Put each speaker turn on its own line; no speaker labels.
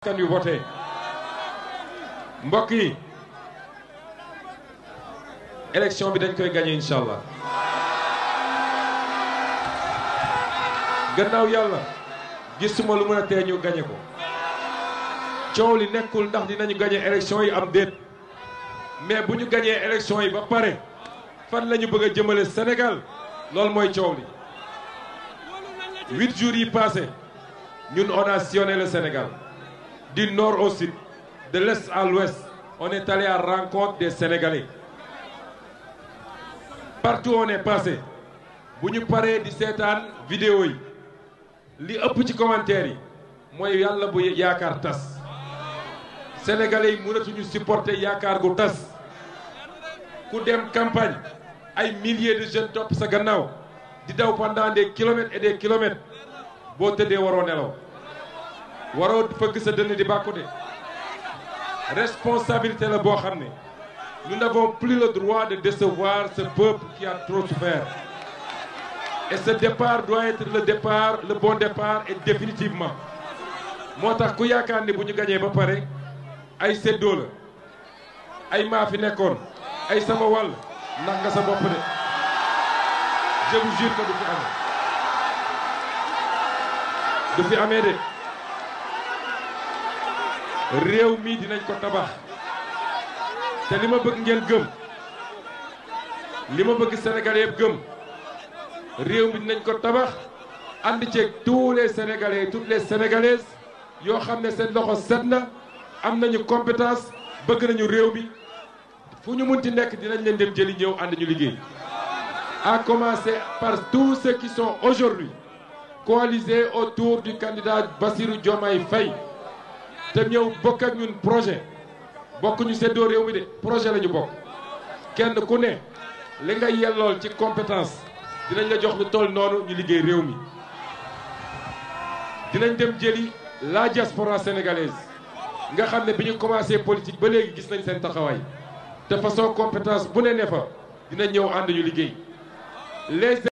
kan yu voté mbokk yi élection bi dañ koy gagné incha allah gannaaw yàlla gisuma lu mën a tee ñu gagné ko coow li nekkul ndax dinañu gagné élection yi am déet mais bu ñu gagné élection yi ba pare fan la ñu bëgg a jëmale Sénégal loolu mooy coow li 8 jours yi passé ñun on a sillonné le Sénégal du nord au sud de l'est à l'ouest on est allé à la rencontre des Sénégalais partout on est passé bu ñu paree di seetaan vidéo yi li ëpp ci commentaire yi mooy yàlla bu yaakaar tas Sénégalais yi mënatuñu supporter yaakaar gu tas ku dem campagne ay milliers de jeunes topp sa gannaaw di daw pendant des kilomètres et des kilomètres boo tëddee waroo nelaw waroo fëgg sa dënn di bàkku de responsabilité la boo xam ne nous n'avons plus le droit de décevoir ce peuple qui a trop souffert et ce départ doit être le bon départ et définitivement moo tax ku yaakaar ni bu ñu gañee ba pare ay séddoo la ay maa fi nekkoon ay sama wàll ndax nga sa bopp de je vous jure que du fi amee de réew mi dinañ ko tabax te li ma bëgg ngeen gëm li ma bëgg Sénégalais yëpp gëm réew mi dinañ ko tabax ànd ceeg tous les Sénégalais et toutes les Sénégalaises yoo xam ne seen loxo set na am nañu compétence bëgg nañu réew mi fu ñu munti nekk dinañ leen dem jëli ñëw ànd ñu liggéey à commencer par tous ceux qui sont aujourd'hui coalisés autour du candidat Bassirou Diomaye Faye te ñëw bokk ak ñun projet bokk ñu seddoo réew mi de projet la ñu bokk kenn ku ne li nga yellool ci compétence dinañ la jox lu toll noonu ñu liggéey réew mi dinañ dem jëli la diaspora sénégalaise nga xam ne bi ñu commencé politique ba léegi gis nañ seen taxawaay te façon compétence bu ne fa dinañ ñëw ànd ñu liggéey les